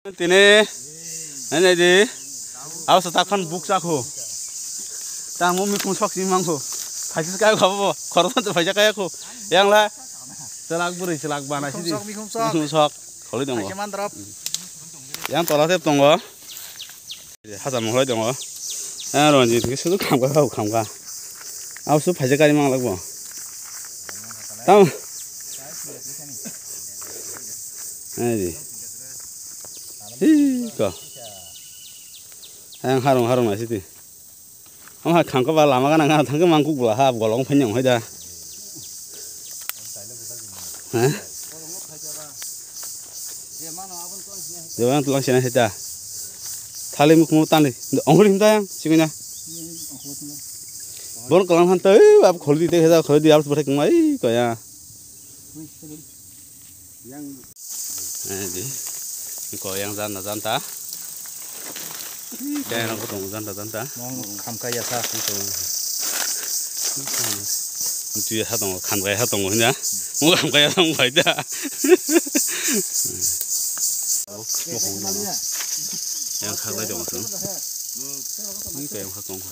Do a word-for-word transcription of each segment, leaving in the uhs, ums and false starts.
Tini, nai nai di. Abo sa takhan buk chakho. Tamo mikhum sok simi mangkho. Phaisa kaya kho abo. Khoroksa to phaisa kaya kho. Yang la. Selak bwrwi, selak bana sidi. Mikhum sok, mikhum sok. Mikhum sok. Kholi tongo. Phaisa man drop. Yang tola tep tongo. Hajar mokhlai tongo. Yang Ranjit ke sudu khamkha, khamkha. Abo su phaisa kari mang lagbo. Tam. Nai di. Hi ko. Ayang harung harung nai siti. Ama khangka ba lama gana gana thangke mangkuk bula ha bolong phanyang hai da. Ha? Jebang tulang sina hai da. Thali muk muk tani. Ongkul himda yang singina. Bon kalang han te ab kholi di te hai da kholi di ab bathai kung ai ko ya. Eh, di. Ko yang jan na jan ta. Kaya nang ko tong jan ta jan ta. Mong kham kaya sa. Tui ha tong kham kaya ha tong hina. Mo kham kaya tong bai da. Yang khak lai tong. Ni kaya khak tong.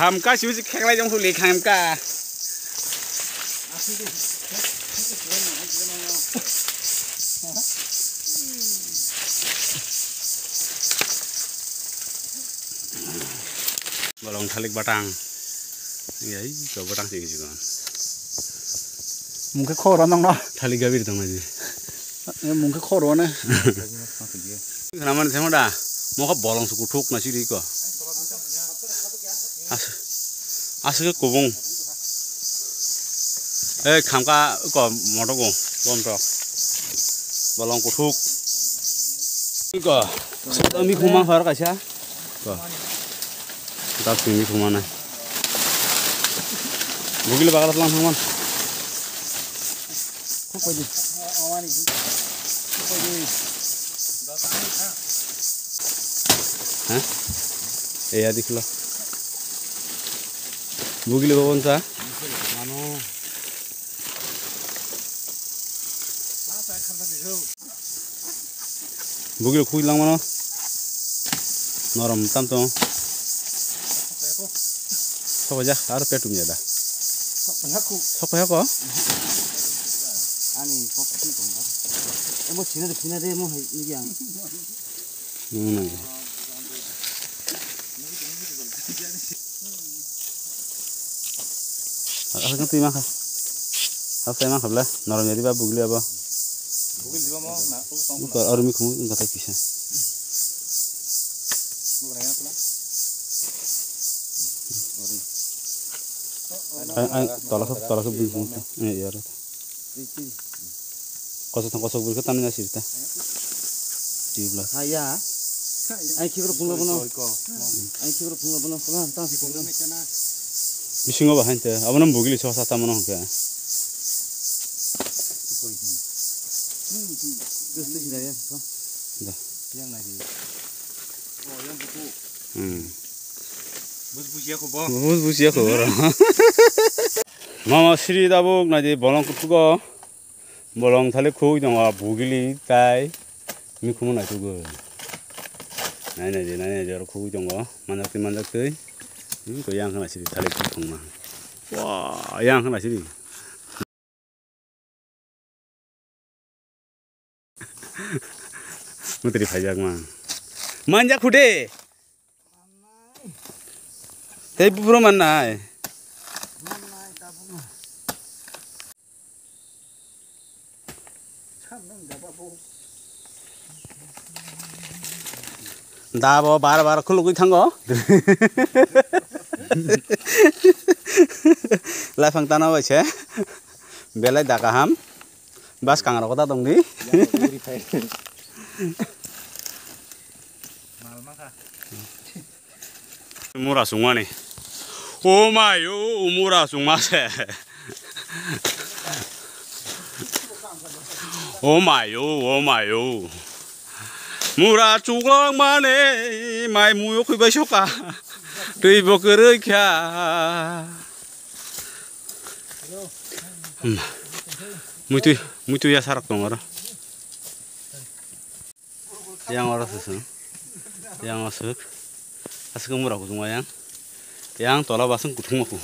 Khamka siu si kheklai jong huli khamka. Bolong thalik batang. Yai, to batang sing sing. Mungke khoro nang no. Thalik gabir tong aji. Mungke khoro ne. Naman themo da. Mokha bolong su kuthuk na siri ko. As-, aswk kubung. Eh, khamka ko moto ko, bom tok. Bolong kuthuk. Ko, mi khuma phar kaisa. Ko. Dak simi khuma na. Bugil bakal tlang thangman. Ha? Eh, ya diklo. Bugil babon sa? Bugil khui langmano. Norom tam tong. Sokojak, ar petum ya da. Sokojak ko? Ani kok sini tong. Emo sini de, sini de, emo hai, ini yang. Nunai. Aswk twi mankha. Aswk mankha bla. Norom yadi ba bugli abo. Bugli diba mo na. Ko army khum wngkha tai kisa. Ai, ai, tola sok, tola sok bui khum. Eh, yar. Kosok thang kosok bui khum tani na sirta. Tibla. Haya. Ai khibro phungla bono. Ai khibro phungla bono. Kula tang si khibro. Bisingo ba hainte. Abono bugili so sa tamano hwnkhe. Gusto sila ya. Da. Yang lagi. Oh, yang buku. Hmm. Bus bus ya ko bo. Bus bus ya ko bo. Mama Sri dabuk nadi bolong kuthugo. Bolong thali khugwi tongo bugili tai mikhumu naitugwi. Nai nai di, nai nai di, oro khugwi tongo. Manjak twi, manjak twi. Hmm, ko yang khna siri thali khugwi tongma. Wa, yang khna siri. Mutri phaijak ma. Manjak khude. Tei buphuru mannai. Da bo bar bar khulugwi thango. Laphang tana bai se. Belai da kaham. Bas kangrok ta tongdi. Mura sungmani. O mai o, mura sungma se. O mai o, o mai o. Mura chuklok mani, mai muyo khwi bai soka. Twi bo kwrwi kha. Hmm. Muitu, muitu ya sarak tong oro. Yang oro se se. Yang asuk. Asuk mura kutung yang. Yang tola basung kutung maku.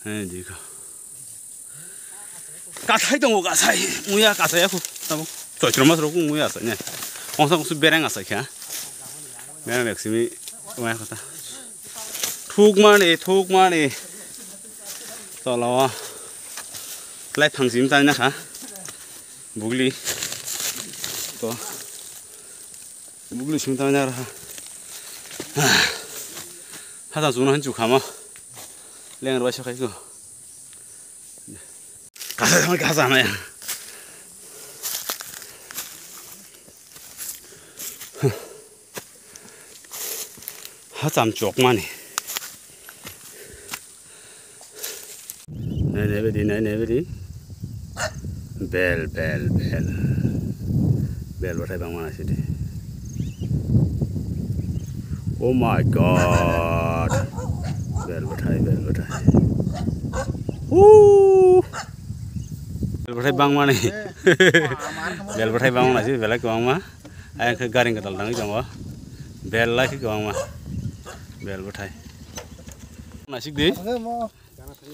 Hei, dikha. Kasai tongo, kasai. Muya kasai aku. Tamo. Choitro mas rokung muya asai ne. Ongsa kungsu bereng asai kha. Bereng reksimi muya kata. Thuk mani, thuk mani. Tola wa. Lai phang sim tani na kha. Bugli. To. Bugli sung tani na kha. Hata sung na han chu khama. Leng rwa sa khai ko. Kasa sama kasa na ya. Hacham chok mani. Nai nai bedi, nai nai bedi. Bel, bel, bel. Bel bathai bangma na sidi. Oh my God. Bel bathai, bel bathai. Woo. Bel bathai bangma ni. Bel bathai bangma na sidi, belai kwbangma. Ayang khe garing gadal dangwi tongo. Bel lai khe kwbangma. Bel bathai. Nasik di.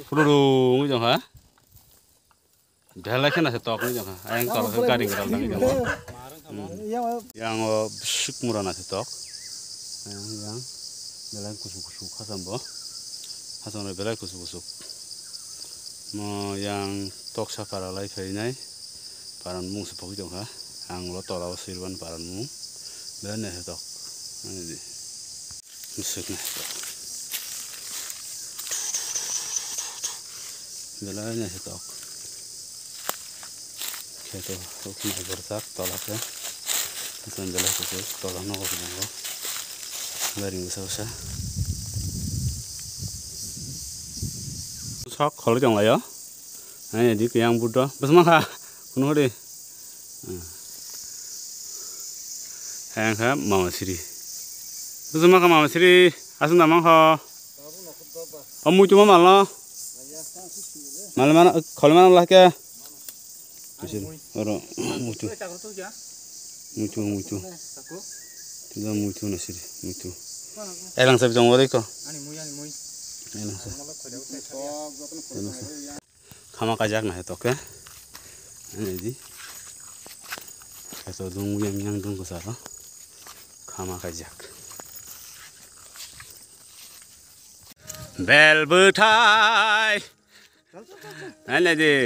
Phulurung wng tong kha. Belai khe naithotok wng tong kha. Ayang tol khe gari gral nang tong kha. Yang o bisik mura naithotok. Yang, yang. Belai kusu kusu khasam bo. Khasam rok belai kusu kusu. Mo yang toksa para lai phainai. Paran mung se pogwi tong kha. Ang ulo tola o sirwan paran mung. Belai naithotok. Ang di. Musuk na. Belai na hitok. Kheto huk na berjak tola khe. Hasan belai kusuk tola nogo khe nango. Garing bwsa bwsa. Sok kholi tong laio. Ani di kiyang budo. Bwsma kha. Kuno hori. Hayang kha mama siri. Bwsma kha mama siri. Aswk da mang kho. O muitu ma malno. Mal mano, khol mano lahke. Oro muitu. Muitu, muitu. Tila muitu na siri, muitu. Elang sabi jong ore ko. Elang sa. Elang sa. Khama kaijak na hetok khe. Ani di. Kheto dung yang yang dung ko saro. Khama kaijak. Bel bwthai. Ani di.